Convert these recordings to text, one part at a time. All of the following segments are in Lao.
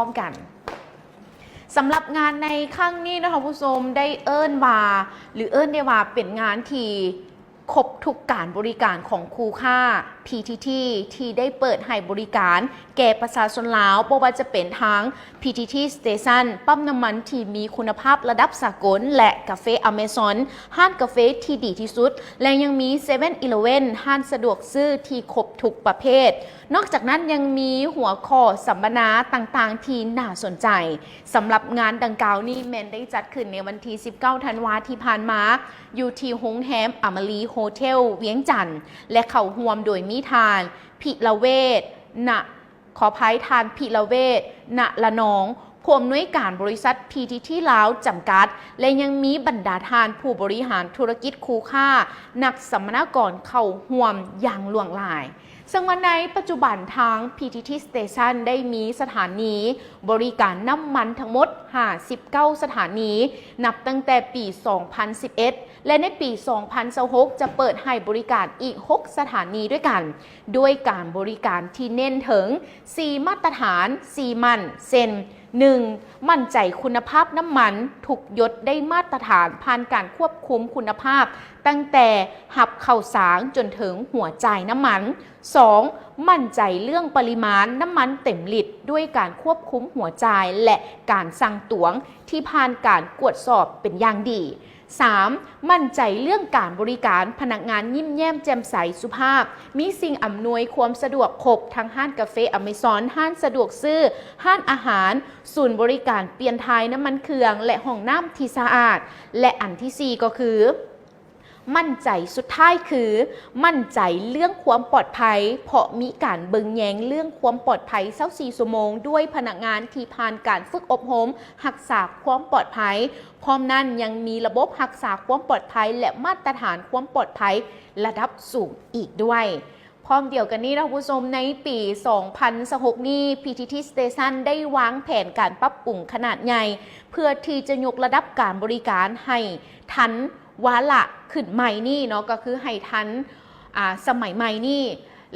ພ້ອມກັນ. ສຳລັບງານໃນຄັ້ງນີ້ເນາະ ທ່ານຜູ້ຊົມ ໄດ້ເອີ້ນວ່າ ຫຼື ເອີ້ນໄດ້ວ່າເປັນງານທີ່ຄົບທຸກການບໍລິການຂອງຄູ່ຄ້າ PTT ທີ່ໄດ້ເປີດໃຫ້ບໍລິການແກ່ປະຊາຊົນລາວ, ບໍ່ວ່າຈະເປັນທາງ PTT Station ປ້ຳນ້ຳມັນທີ່ມີຄຸນນະພາບລະດັບສາກົນ ແລະ ກາເຟ Amazon ຮ້ານກາເຟທີ່ດີທີ່ສຸດ ແລະ ຍັງມີ Seven Eleven ຮ້ານສະດວກຊື້ທີ່ຄົບທຸກປະເພດ. ນອກຈາກນັ້ນຍັງມີຫົວຂໍ້ສຳມະນາຕ່າງໆທີ່ໜ້າສົນໃຈ. ສຳລັບງານດັ່ງກ່າວນີ້ແມ່ນໄດ້ຈັດຂຶ້ນໃນວັນທີສິບເກົ້າທັນວາທີ່ຜ່ານມາ ຢູ່ທີ່ໂຮງແຮມອາມາລີໂຮເທວວຽງຈັນ ແລະ ເຂົ້າຮ່ວມໂດຍມີທ່ານ ພິລະເວດ ນະ ຂໍອະໄພ ທ່ານ ພິລະເວດ ນະລະນອງ ຜູ້ອຳນວຍການບໍລິສັດ PTT ລາວ ຈຳກັດ ແລະ ຍັງມີບັນດາທ່ານຜູ້ບໍລິຫານທຸລະກິດຄູ່ຄ້າ, ນັກສຳມະນາກອນເຂົ້າຮ່ວມຢ່າງຫຼວງຫຼາຍ. ເຊິ່ງວ່າໃນປັດຈຸບັນທາງ PTT Station ໄດ້ມີສະຖານີບໍລິການນ້ຳມັນທັງໝົດຫ້າສິບເກົ້າສະຖານີ ນັບຕັ້ງແຕ່ປີສອງພັນສິບເອັດ ແລະ ໃນປີສອງພັນຊາວຫົກ ຈະເປີດໃຫ້ບໍລິການອີກຫົກສະຖານີດ້ວຍກັນ, ດ້ວຍການບໍລິການທີ່ເນັ້ນເຖິງສີ່ມາດຕະຖານ, ສີ່ໝັ້ນ ເຊັ່ນ ໜຶ່ງ ໝັ້ນໃຈຄຸນນະພາບນ້ຳມັນ ທຸກຢົດໄດ້ມາດຕະຖານ ຜ່ານການຄວບຄຸມຄຸນນະພາບ ຕັ້ງແຕ່ຮັບເຂົ້າສາງຈົນເຖິງຫົວຈ່າຍນ້ຳມັນ. ສອງ ໝັ້ນໃຈເລື່ອງປະລິມານນ້ຳມັນເຕັມລິດ ດ້ວຍການຄວບຄຸມຫົວຈ່າຍ ແລະ ການສັ່ງຕວງທີ່ຜ່ານການກວດສອບເປັນຢ່າງດີ. ສາມ ໝັ້ນໃຈເລື່ອງການບໍລິການ, ພະນັກງານຍິ້ມແຍ້ມແຈ່ມໃສ, ສຸພາບ, ມີສິ່ງອຳນວຍຄວາມສະດວກຄົບ ທັງຮ້ານກາເຟ Amazon, ຮ້ານສະດວກຊື້, ຮ້ານອາຫານ, ສູນບໍລິການປ່ຽນຖ່າຍນ້ຳມັນເຄື່ອງ ແລະ ຫ້ອງນ້ຳທີ່ສະອາດ. ແລະ ອັນທີສີ່ ກໍຄື ໝັ້ນໃຈສຸດທ້າຍຄື ໝັ້ນໃຈເລື່ອງຄວາມປອດໄພ ເພາະມີການເບິ່ງແຍງເລື່ອງຄວາມປອດໄພຊາວສີ່ຊົ່ວໂມງ ດ້ວຍພະນັກງານທີ່ຜ່ານການຝຶກອົບຮົມຮັກສາຄວາມປອດໄພ. ພ້ອມນັ້ນຍັງມີລະບົບຮັກສາຄວາມປອດໄພ ແລະ ມາດຕະຖານຄວາມປອດໄພລະດັບສູງອີກດ້ວຍ. ພ້ອມດຽວກັນນີ້ເນາະ ທ່ານຜູ້ຊົມ, ໃນປີສອງພັນຊາວຫົກນີ້ PTT Station ໄດ້ວາງແຜນການປັບປຸງຂະໜາດໃຫຍ່ ເພື່ອທີ່ຈະຍົກລະດັບການບໍລິການໃຫ້ທັນວາລະຂຶ້ນໃໝ່ນີ້ເນາະ, ກໍຄືໃຫ້ທັນ ອາ ສະໄໝໃໝ່ນີ້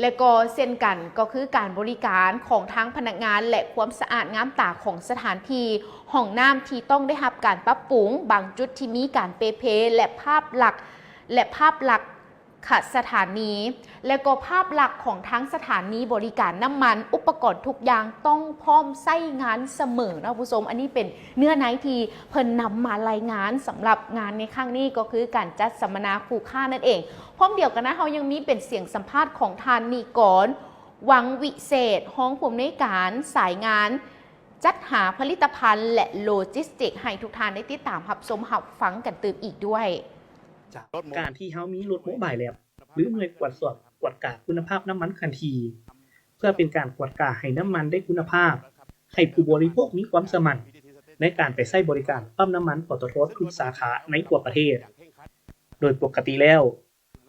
ແລະ ກໍເຊັ່ນກັນ ກໍຄືການບໍລິການຂອງທາງພະນັກງານ ແລະ ຄວາມສະອາດງາມຕາຂອງສະຖານທີ່, ຫ້ອງນ້ຳທີ່ຕ້ອງໄດ້ຮັບການປັບປຸງ, ບາງຈຸດທີ່ມີການເປ່ເພ ແລະ ພາບລັກ ແລະ ພາບລັກ ຂະສະຖານີ ແລະ ກໍພາບລັກຂອງທາງສະຖານີບໍລິການນ້ຳມັນ, ອຸປະກອນທຸກຢ່າງຕ້ອງພ້ອມໃຊ້ງານສະເໝີເນາະ ຜູ້ຊົມ. ອັນນີ້ເປັນເນື້ອໃນທີ່ເພິ່ນນຳມາລາຍງານສຳລັບງານໃນຄັ້ງນີ້ ກໍຄືການຈັດສຳມະນາຄູ່ຄ້ານັ້ນເອງ. ພ້ອມດຽວກັນນະ ເຮົາຍັງມີເປັນສຽງສຳພາດຂອງທ່ານ ນິກອນ ວັງວິເສດ ຮອງຜູ້ອຳນວຍການສາຍງານຈັດຫາຜະລິດຕະພັນ ແລະ ໂລຈິສຕິກ ໃຫ້ທຸກທ່ານໄດ້ຕິດຕາມຮັບຊົມຮັບຟັງກັນຕື່ມອີກດ້ວຍ. ຈາກການທີ່ເຮົາມີລົດໂມບາຍແລັບ ຫຼື ໜ່ວຍກວດສອບກວດກາຄຸນນະພາບນ້ຳມັນເຄື່ອນທີ່ ເພື່ອເປັນການກວດກາໃຫ້ນ້ຳມັນໄດ້ຄຸນນະພາບ, ໃຫ້ຜູ້ບໍລິໂພກມີຄວາມເຊື່ອໝັ້ນໃນການໄປໃຊ້ບໍລິການປ້ຳນ້ຳມັນ ປຕທ ທຸກສາຂາໃນທົ່ວປະເທດ. ໂດຍປົກກະຕິແລ້ວ,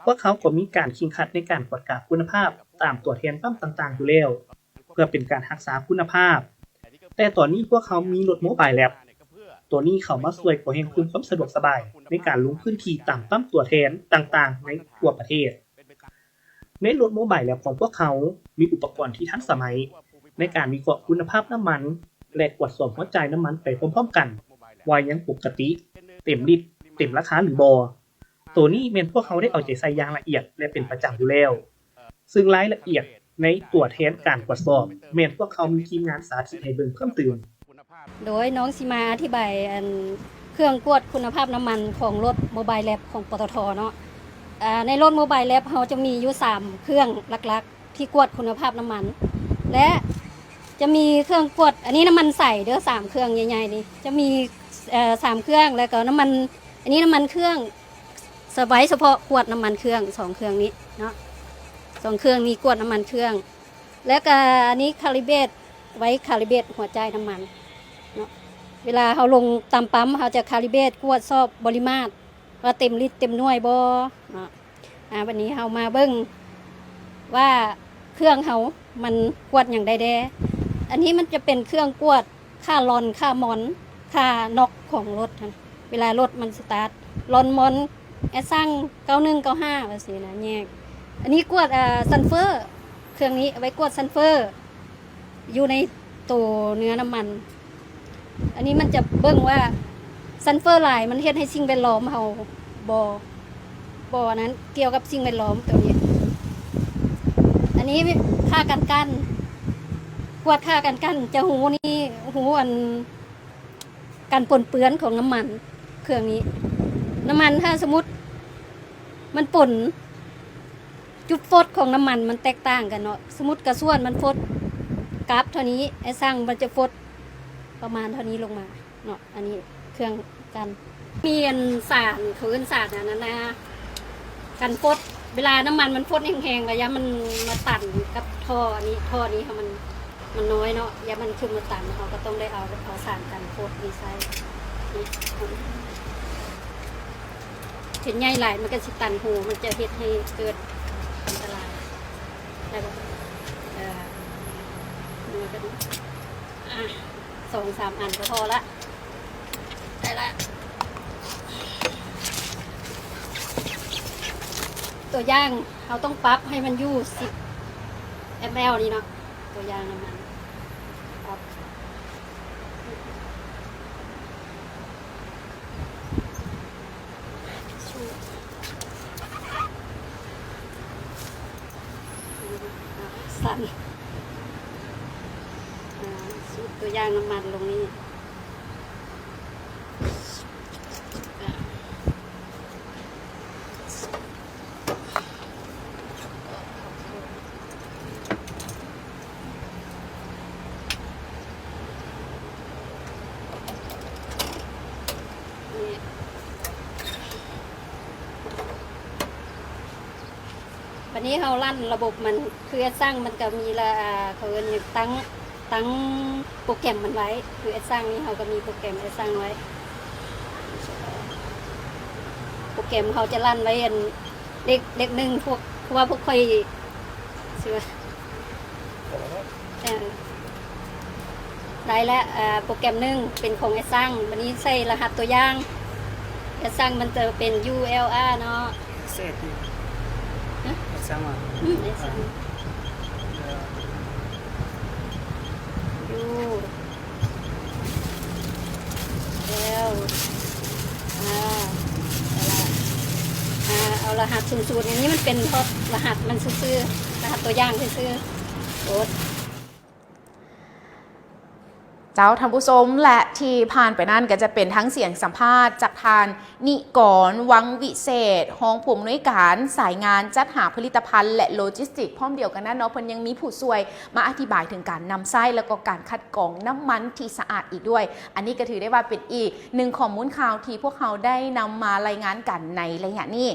ພວກເຮົາກໍມີການເຄັ່ງຄັດໃນການກວດກາຄຸນນະພາບຕາມຕົວແທນປ້ຳຕ່າງໆຢູ່ແລ້ວ ເພື່ອເປັນການຮັກສາຄຸນນະພາບ. ແຕ່ຕອນນີ້ພວກເຮົາມີລົດໂມບາຍແລັບ ຕົວນີ້ເຂົ້າມາຊ່ວຍກໍແຮ່ງເພີ່ມຄວາມສະດວກສະບາຍໃນການລົງພື້ນທີ່ຕາມປ້ຳຕົວແທນຕ່າງໆໃນທົ່ວປະເທດ. ໃນລົດໂມບາຍແລັບຂອງພວກເຮົາມີອຸປະກອນທີ່ທັນສະໄໝໃນການວິເຄາະຄຸນນະພາບນ້ຳມັນ ແລະ ກວດສອບຫົວຈ່າຍນ້ຳມັນໄປພ້ອມໆກັນ ວ່າຍັງປົກກະຕິ, ເຕັມລິດ, ເຕັມລາຄາ ຫຼື ບໍ່. ໂຕນີ້ແມ່ນພວກເຮົາໄດ້ເອົາໃຈໃສ່ຢ່າງລະອຽດ ແລະ ເປັນປະຈຳຢູ່ແລ້ວ. ເຊິ່ງລາຍລະອຽດໃນຕົວແທນການກວດສອບ ແມ່ນພວກເຮົາມີທີມງານສາທິດໃຫ້ເບິ່ງເພີ່ມຕື່ມ. ໂດຍ ນ້ອງຊິມາອະທິບາຍ ອັນ ເຄື່ອງກວດຄຸນນະພາບນ້ຳມັນຂອງລົດໂມບາຍແລັບຂອງ ປຕທ ເນາະ. ອາ ໃນລົດໂມບາຍແລັບເຮົາຈະມີຢູ່ສາມເຄື່ອງຫຼັກໆ ທີ່ກວດຄຸນນະພາບນ້ຳມັນ ແລະ ຈະມີເຄື່ອງກວດ ອັນນີ້ນ້ຳມັນໃສເດີ ສາມເຄື່ອງໃຫຍ່ໆນີ້ ຈະມີ ເອີ ສາມເຄື່ອງ ແລ້ວກໍນ້ຳມັນ ອັນນີ້ນ້ຳມັນເຄື່ອງ ສະໄວ້ສະເພາະກວດນ້ຳມັນເຄື່ອງ ສອງເຄື່ອງນີ້ເນາະ, ສອງເຄື່ອງນີ້ກວດນ້ຳມັນເຄື່ອງ. ແລ້ວກະອັນນີ້ຄາລີເບດ ໄວ້ຄາລີເບດຫົວຈ່າຍນ້ຳມັນເນາະ. ເວລາເຮົາລົງຕາມປ້ຳ ເຮົາຈະຄາລີເບດກວດສອບບໍລິມາດວ່າເຕັມລິດເຕັມໜ່ວຍບໍ່ເນາະ. ອາ ບັດນີ້ເຮົາມາເບິ່ງວ່າເຄື່ອງເຮົາມັນກວດຫຍັງໄດ້ແດ່. ອັນນີ້ມັນຈະເປັນເຄື່ອງກວດ ຄ່າລອນ ຄ່າມອນ ຄ່ານັອກຂອງລົດຫັ້ນ ເວລາລົດມັນສະຕາດ ລອນມອນ ແອດຊັງ ເກົ້າໜຶ່ງເກົ້າຫ້າ ວ່າຊີ້ນະ ແຍກ. ອັນນີ້ກວດ ເອີ ຊັນເຟີ ເຄື່ອງນີ້ເອົາໄວ້ກວດຊັນເຟີ ຢູ່ໃນ ໂຕເນື້ອນ້ຳມັນ. ອັນນີ້ມັນຈະເບິ່ງວ່າຊັນເຟີຫຼາຍມັນເຮັດໃຫ້ສິ່ງແວດລ້ອມເຮົາບໍ່ ບໍ່ອັນນັ້ນ ກ່ຽວກັບສິ່ງແວດລ້ອມໂຕນີ້. ອັນນີ້ຄ່າການກັ່ນ ກວດຄ່າການກັ່ນ ຈະຮູ້ນີ້ ຮູ້ອັນ ການປົນເປື້ອນຂອງນ້ຳມັນເຄື່ອງນີ້. ນ້ຳມັນ ຖ້າສົມມຸດມັນປົນ ຈຸດຟົດຂອງນ້ຳມັນມັນແຕກຕ່າງກັນເນາະ. ສົມມຸດກາຊວນມັນຟົດກາບເທົ່ານີ້, ແອຊັງມັນຈະຟົດປະມານເທົ່ານີ້ລົງມາເນາະ. ອັນນີ້ເຄື່ອງກັ່ນ ມີອັນສານ ເຂົາເອີ້ນສານອັນນັ້ນນະ ກັນຟົດ. ເວລານ້ຳມັນມັນຟົດແຮງໆ ລະຢ້ານມັນມາຕັນກັບທໍ່ອັນນີ້, ທໍ່ນີ້ມັນ ມັນນ້ອຍເນາະ, ຢ້ານມັນຂຶ້ນມາຕັນ ເຮົາກໍຕ້ອງໄດ້ເອົາ ເອົາສານກັນຟົດນີ້ໃສ່. ນີ້ ເຮັດໃຫຍ່ຫຼາຍມັນກໍຊິຕັນຮູ, ມັນຈະເຮັດໃຫ້ເກີດອັນຕະລາຍ. ໄດ້ບໍ່? ເອີ ມັນກໍ ອ່ະ ສອງສາມອັນກໍພໍລະ. ໄດ້ລະ. ຕົວຢ່າງ ເຮົາຕ້ອງປັບໃຫ້ມັນຢູ່ສິບແອມແອລນີ້ເນາະ, ຕົວຢ່າງນ້ຳມັນ ປັບ ສູດ ສັ່ນ ອ່າ ສູດຕົວຢ່າງນ້ຳມັນລົງນີ້. ບາດນີ້ເຮົາລັນລະບົບມັນ ຄືແອັດຊັງມັນກະມີລະ ເຂົາເອີ້ນຫຍັງ ຕັ້ງ ຕັ້ງໂປຣແກຣມມັນໄວ້. ຄືແອັດຊັງນີ້ເຮົາກະມີໂປຣແກຣມແອັດຊັງໄວ້. ໂປຣແກຣມເຮົາຈະລັນໄວ້ອັນເລກ ເລກໜຶ່ງ ພວກ ເພາະວ່າພວກຂ້ອຍ ເອີ ໄດ້ແລ້ວ ໂປຣແກຣມໜຶ່ງເປັນຂອງແອັດຊັງ. ບາດນີ້ໃສ່ລະຫັດຕົວຢ່າງ ແອັດຊັງມັນຈະເປັນຢູແອລອາເນາະ. ເສດ ຮະ? ແອັດຊັງ ອືມ ແອັດຊັງ ຢູ ແລ້ວ ອ່າ ເອົາລະ ອ່າ ເອົາລະຫັດສູນສູນ ອັນນີ້ມັນເປັນລະຫັດມັນຊື່ໆ ລະຫັດຕົວຢ່າງຊື່ໆ ກົດ. ເຈົ້າ ທ່ານຜູ້ຊົມ ແລະ ທີ່ຜ່ານໄປນັ້ນກໍຈະເປັນທັງສຽງສຳພາດຈາກທ່ານ ນິກອນ ວັງວິເສດ ຮອງຜູ້ອຳນວຍການສາຍງານຈັດຫາຜະລິດຕະພັນ ແລະ ໂລຈິສຕິກ. ພ້ອມດຽວກັນນັ້ນເນາະ ເພິ່ນຍັງມີຜູ້ຊ່ວຍມາອະທິບາຍເຖິງການນຳໃຊ້ ແລະ ກໍການຄັດກອງນ້ຳມັນທີ່ສະອາດອີກດ້ວຍ. ອັນນີ້ກໍຖືໄດ້ວ່າເປັນອີກໜຶ່ງຂໍ້ມູນຂ່າວທີ່ພວກເຮົາໄດ້ນຳມາລາຍງານກັນໃນໄລຍະນີ້.